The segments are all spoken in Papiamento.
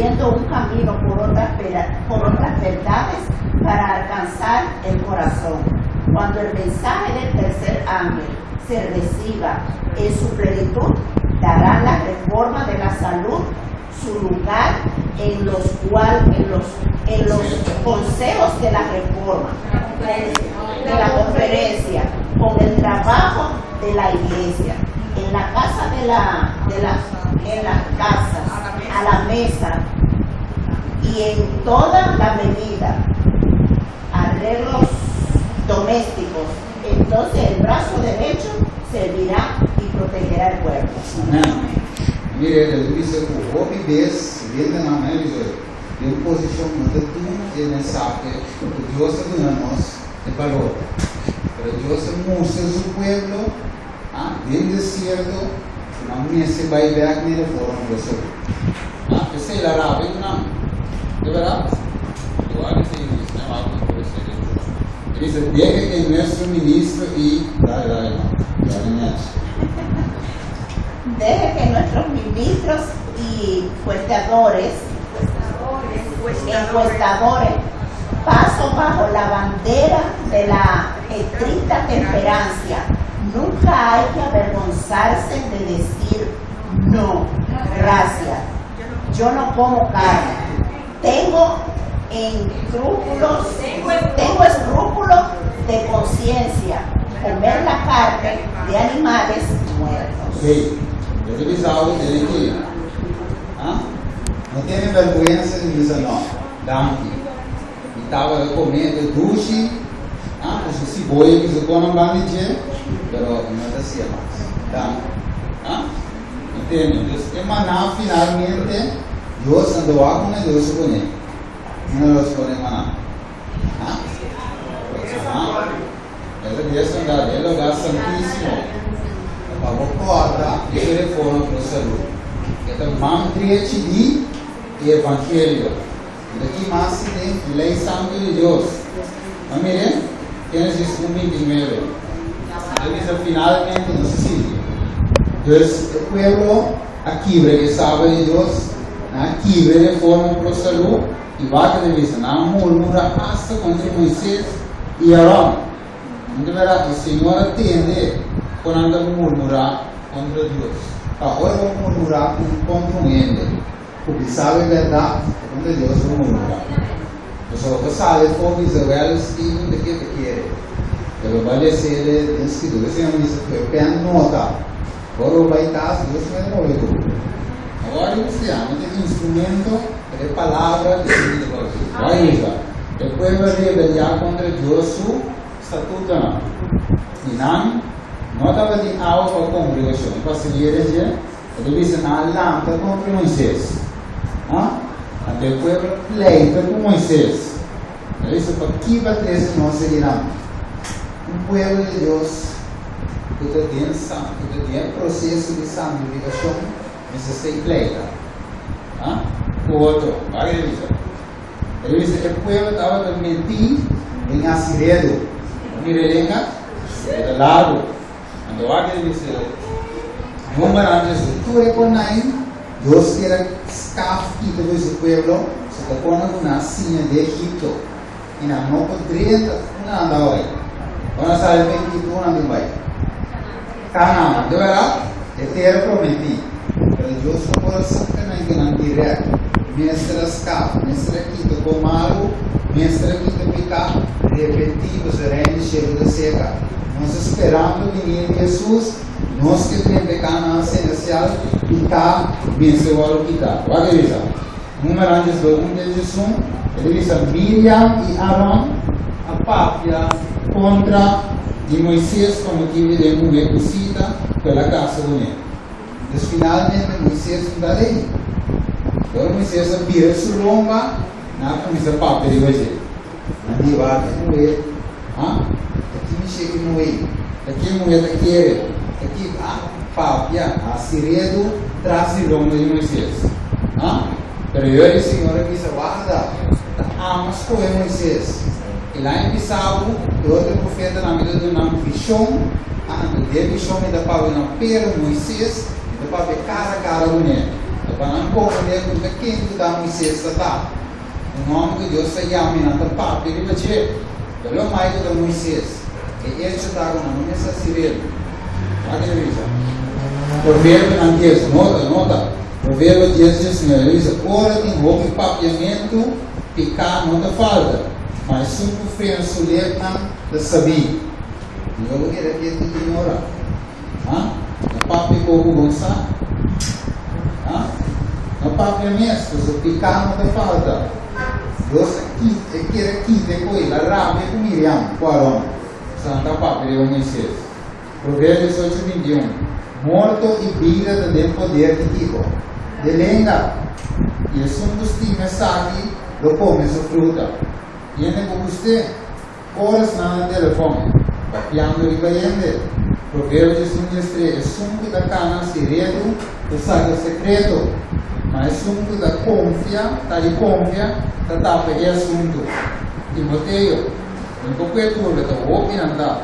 Abriendo un camino por otras verdades para alcanzar el corazón. Cuando el mensaje del tercer ángel se reciba en su plenitud, dará la reforma de la salud su lugar en los cual en los consejos de la reforma de la conferencia con el trabajo de la iglesia en la casa de la en las casas, a la mesa y en toda la medida arreglos domésticos. Entonces el brazo derecho servirá y protegerá el cuerpo. Amèn. Mira, el a bisa ku hopi bes, bende na mei, den posishon no ta duna e mensahe ku Dios a duna nos e balor. Pero Dios a mustra su pueblo, den desierto, ku nan mester bai bèk na reforma di salú. Esei la rabia nan. Di berdat? Igual ese sistema puede ser. Dice: "Deje que nuestro ministro y". Dale, dale, no. Dale, Nach. Deje que nuestros ministros y encuestadores, encuestadores, paso bajo la bandera de la estricta temperancia. Nunca hay que avergonzarse de decir: "No, gracias. Yo no como carne. Tengo escrúpulos de conciencia. Comer la carne de animales muertos". Ok. Yo te avisaba que tiene que ir. ¿Ah? No tene bèrgwensa di bisa no. Danki. Mi tabata komiendo dushi. Ah, pues siboyo ku se pone bandije, pero no ta asina mas. Danki. Ah? Entende? Entonses, e maná finalmente, Dios andó ku Dios se pone. No Dios pone maná. Ah? Ah. Esei Dios anda, e lugá santísimo. Pa kòrda e reforma pa salú. E ta man drechi di evangelio. Aki mas tin lei santu di Dios. Ma mira, Génesis 1:29. El a bisa finalmente no se sigue. Entonses, e pueblo a kibra e sabat di Dios, a kibra reforma pa salú, i wak e bisa, nan a murmurá hasta kontra Moises i Aaron. Di berdat, e Señor a tende ku nan a murmurá kontra Dios. Awor bo murmurá kontra un hende ku sabe berdat, kontra Dios bo murmurá. Anto, bo sabe kon Isabel Steven di ke ke. Pero bai ser den skritura. Señor bisa ku pen nota. Ora bai tas, Dios ta move tur. Awor bo tin instrumento di palabra di Dios. Bai usa. E pueblo a rebeliá kontra Dios su statuto. I nan no tabatin awa pa kongregashon. Pa sigui e el a bisa nan a lanta kontra Moises. Ah? Anto e pueblo a pleita ku Moises. El a bisa: "Pakiko bo a trese nos akinan?" Un pueblo di Dios ku ta den ku ta den proseso di santifikashon, mester ser pleita. Ah? Ku otro, bai bisa. El a bisa e pueblo tabata metí den asiredo. Mira elenka, ta largu. Anto wak el a bisa, número antes tur e konai, Dios ker a skaf kita di su pueblo, se ta pone una siña di Egipto. I nan no por drenta, unda nan ta bai. Ora sali pa Egipto, unda nan bai? Canaan, di berdat? E tera prometí. Pero Dios no por saka nan ku nan dirèkt. Mester a skaf, mester a kita kos malu, mester a kita piká, repentí, e reino di shelu ta serka. Nos ta sperando binida di Hesus, nos ke drenta Canaan selestial, piká, mester wòrdu kitá. Wak e bisa. Número antes do 1 de Jesus, el a bisa Miriam i Aaron a papia kontra di Moises pa motibu di muhé kusita ku el a kasa kuné. Entonses, finalmente Moises no ta lei. Awor Moises a bira su lomba, nan a kuminsá papia di hoje. Nan di wak e muhé, ah? Aki mi chega muhé, aki muhé ta kere, aki ah, papia, hasi redu tras di lomba di Moises. Ah? Pero yo e Señor a bisa: "Warda, ta ami a skohe Moises. I la mi bisa bo, e otro profetanan mi ta duna vishon, ah, de vishon mi ta papia na, pero Moises, mi ta papia kara a kara kuné." Pa nan komprendé ku ta ken ku ta Moisés ta ta. Un hòmber ku Dios ta yama i nan ta papia riba dje. Pero lo mai ku ta Moisés, e echo ta ku nan no mester hasi redu. Wak e ta bisa. Proverbionan dies, nota, nota. Proverbio dies, 19, e bisa, Ora tin hopi papiamentu, piká no ta falta, ma esun ku frena su lepnan ta sabí. Mihó bo keda ketu tin ora. Ha? No papia poko bon sa. Ha? No papia mes, pasobra piká no ta falta. Dios a kita, e kier a kita e koe, el a rabia ku Miriam ku Aron, pasobra nan ta papia riba Moisés. Proverbios ocho 21, Morto i bida ta den poder di kiko? De lenga. I esun ku stima esaki lo kome su fruta. Hende ku gust'é. Oras nan na telefòn, papiando riba hende. Proverbios un 13, Esun ku ta kana si redu ta saka sekreto, ma esun ku ta konfia, ta di konfia, ta tapa e asuntu. Timoteo, Mi por kue turbe ta hopi nan ta.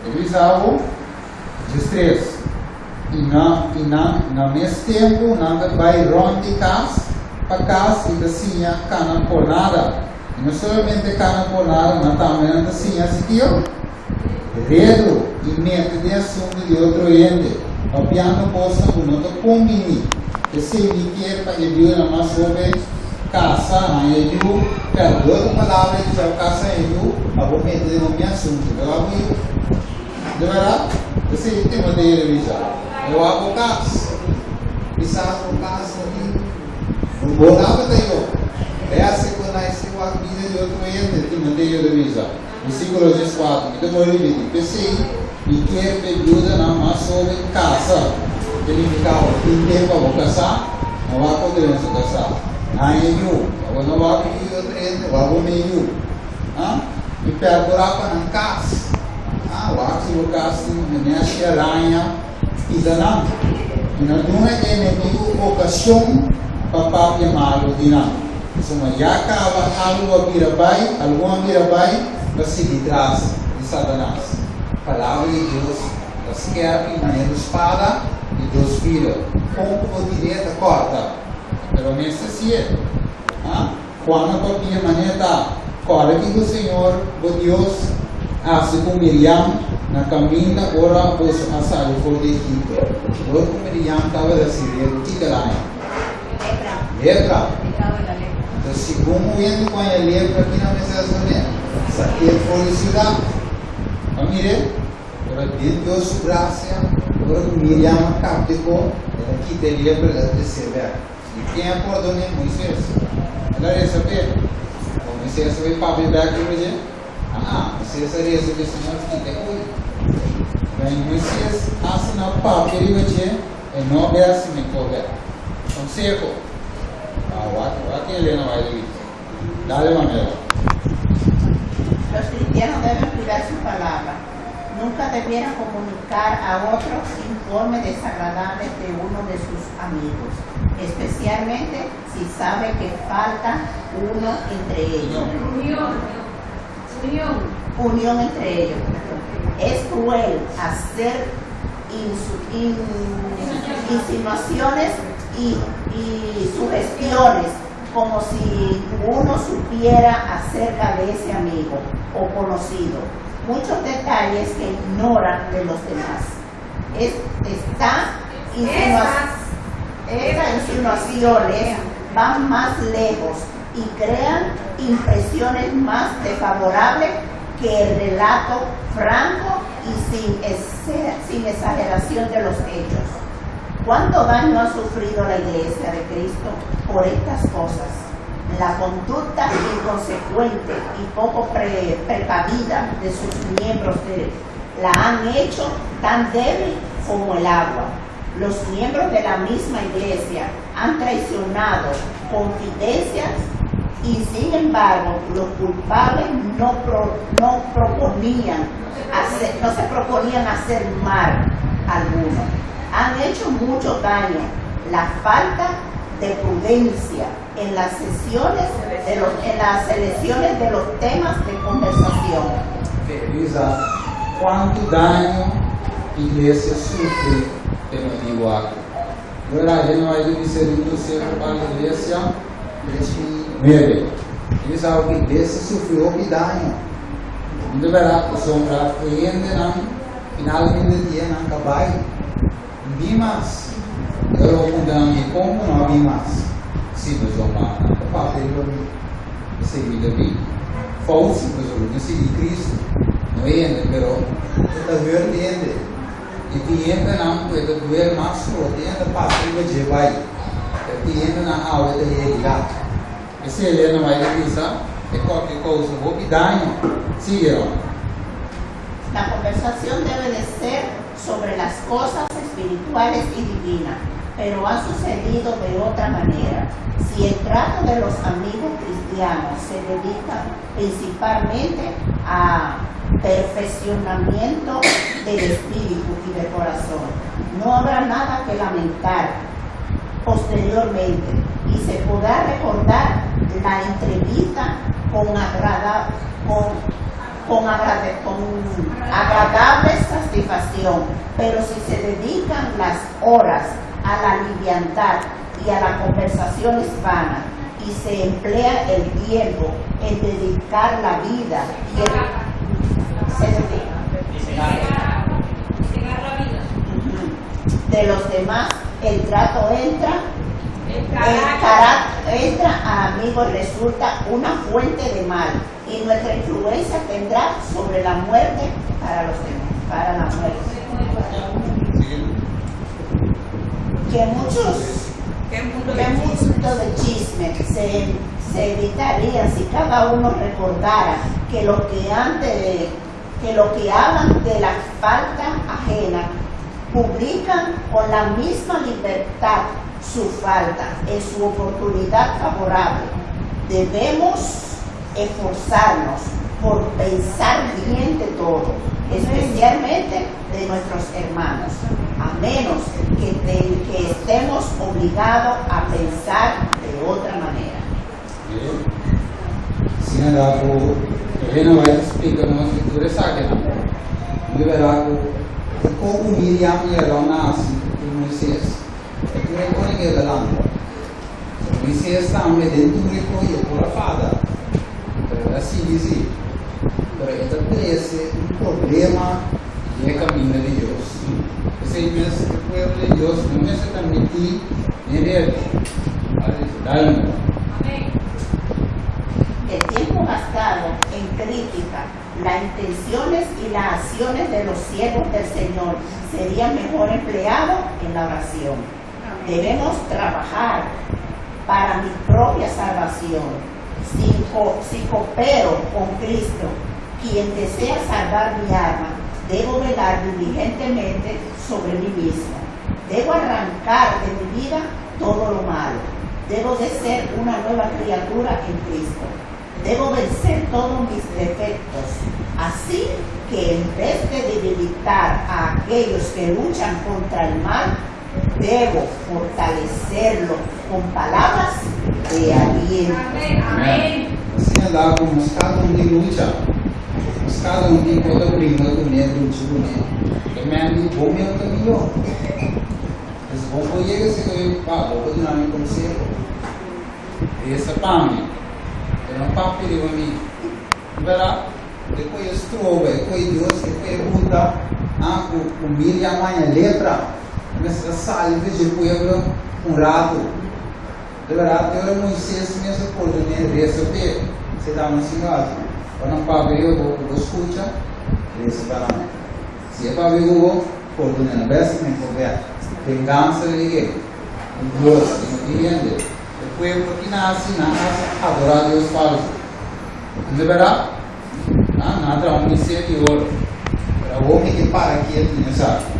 E bisa bo, 13, I na i nan na mes tempu nan ta bai rònt di kas pa kas i ta siña kana por nada. I no solamente kana por nada, ma tambe nan ta siña hasi kio? Redu i mete den asuntu di otro hende, papiando kosnan ku no ta kumbiní. P'esei mi kier pa e biudanan mas hoben kasa, haña yu, pero di otro palabra e bisa bo kasa haña yu, pa bo mete den bo mi asuntu. Lo wak bo yu? De bèrdat? P'esei Timoteo ta bisa, Lo wak bo kas. Kisas bo kas no tin un bon tabata yo. Bèstia ku na ese wak bida di otro hende, Timoteo ta bisa. Versíkulo 14, Mi ta por ripití, P'esei, mi kier p'e biudanan mas hóben kasa. Te nifiká bo tin tempu pa bo kasá, no wak otro hende su kasá. Haña yu, pa bo no wak yu di otro hende, wak bo mes yu. Ha? I pèrkurá pa nan kas. Ha? Wak si bo kas tin nèshi araña, kita nan. I no duna e enemigu okashon pa papia malu di nan. Pasobra ya kaba algu a bira bai, algun a bira bai pa sigui tras di Satanas. Palabra di Dios ta skèrpi manera un spada di dos filo. Kon ku bo tir'é ta kòrta, pero mester hasié. Ha? Juan a papia manera ta, Kòrda kiko Señor bo Dios a hasi ku Miriam na kaminda ora boso a sali for di Egipto. Ora ku Miriam tabata sirbiendo, kiko el a haña? Lepra. Lepra. Entonces, segun un hende ku haña lepra, kina mester hasi kuné? Sak'é for di siudat. Pa mir'é, ora den Dios su grasia, ora ku Miriam a kapta e ko, el a kita e lepra, el a tres'é bèk. I ken a pordon'é? Moisés. El a resa p'e. Bo Moisés a bai papia bèk riba dje? Aa, Moisés a resa p'e, Señor, kita e ko'i. Bèn, Moisés hasta na papia riba dje, e no a bèr si mekó bèk. Konseho. Ah, wak, wak Elena bai ta bisa. Dale, Manuela. Los cristianos deben cuidar su palabra. Nunca debieran comunicar a otros informes desagradables de uno de sus amigos, especialmente si sabe que falta uno entre ellos. Unión. Unión. Unión entre ellos. Es cruel hacer insinuaciones y, y sugestiones como si uno supiera acerca de ese amigo o conocido muchos detalles que ignoran de los demás. Es, está Esas. estas insinuaciones van más lejos y crean impresiones más desfavorables que el relato franco y sin, sin exageración de los hechos. ¿Cuánto daño ha sufrido la iglesia de Cristo por estas cosas? La conducta inconsecuente y poco precavida de sus miembros la han hecho tan débil como el agua. Los miembros de la misma iglesia han traicionado confidencias y sin embargo los culpables no, no proponían hacer, no se proponían hacer mal alguno. Han hecho mucho daño. La falta de prudencia en las sesiones de los, en las selecciones de los temas de conversación. Elisa, kuantu daño iglesia a sufri pa motibu aki? Ora Elena White a bisa den un conseho pa la iglesia, 3.9. El bisa ku iglesia sufri hopi daño. No ta berdad pasobra e hendenan finalmente dia nan ta bai bin mas. E ora bo puntra nan dikon bo no a bin mas? Si, pasobra nan ta papia riba mi. Esei mi ta bin. Fout si, pasobra mi ta sigui Cristo, no e hende, pero e ta hurt hende. I tin hendenan ku e ta duel mas so, tin hende pasa riba dje bai, pero tin hendenan awe ta heridá. Esei Elena bai ta bisa e kòke kousa hopi daño. Sigue, Ron. La conversación debe de ser sobre las cosas espirituales y divinas, pero ha sucedido de otra manera. Si el trato de los amigos cristianos se dedica principalmente a perfeccionamiento del espíritu y del corazón, no habrá nada que lamentar posteriormente y se podrá recordar la entrevista con, agrada, con, con, agrade, con agradable satisfacción. Pero si se dedican las horas a la liviandad y a las conversaciones vanas y se emplea el tiempo en dedicar la vida y el, se dedica de los demás, el trato entra, el carácter entra a amigos resulta una fuente de mal y nuestra influencia tendrá sobre la muerte para los demás, para la muerte. Que muchos Que mundo que de mucho de chisme se evitaría si cada uno recordara que lo que antes que lo que hablan de la falta ajena publican con la misma libertad su falta en su oportunidad favorable. Debemos esforzarnos por pensar bien de todo, especialmente de nuestros hermanos, a menos que, que estemos obligados a pensar de otra manera. Bien. Asina ku Elena White splika nos ku tur esakinan. Di bèrdat ku kon Miriam i Aaron a hasi ku Moises. E tur e kos a keda lanta. Moises tambe den tur e kos e por a fada. Pero el a sigui sí. Pero e ta trese un problema den e kaminda di Dios. P'esei mes e pueblo di Dios no mester ta mití den reto. Dai. El tiempo gastado en crítica, las intenciones y las acciones de los siervos del Señor sería mejor empleado en la oración. Debemos trabajar para mi propia salvación. Si, si coopero con Cristo, quien desea salvar mi alma, debo velar diligentemente sobre mí mismo. Debo arrancar de mi vida todo lo malo. Debo de ser una nueva criatura en Cristo. Debo vencer todos mis defectos. Así que en vez de debilitar a aquellos que luchan contra el mal, debo fortalecerlo con palabras de aliento. Amèn. Amèn. Asina ta ku nos kada un tin lucha. Nos kada un tin kos ta bringa kuné, lucha kuné. E men di bo miedu ta mihó. Es bo por yega si ku pa bo por duna mi konseho. Resa pa mi. Pero no papia riba mi. Bèrdat? E koe stroba, e koe Dios, e koe buta, ah, ku ku Miriam haña lepra. E mester a sali for dje pueblo un ratu. De bèrdat, te ora Moises mes a ordené resa p'e, se ta un sin hasi. Ora nan papia riba bo ku bo skucha, resa pa nan. Si e papia ku bo, ordené nan. Bes mehor bèk. Vengansa di ke? Di Dios, i no di hende. E pueblo ki nasi, nan a adorá dios falsu. No ta bèrdat? Nan a traha un bisé di oro. Pero awor mi ke para kietu den esaki.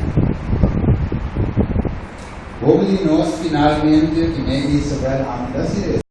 Hopi di nos finalmente, Kimé, Isabel, ami ta hasi.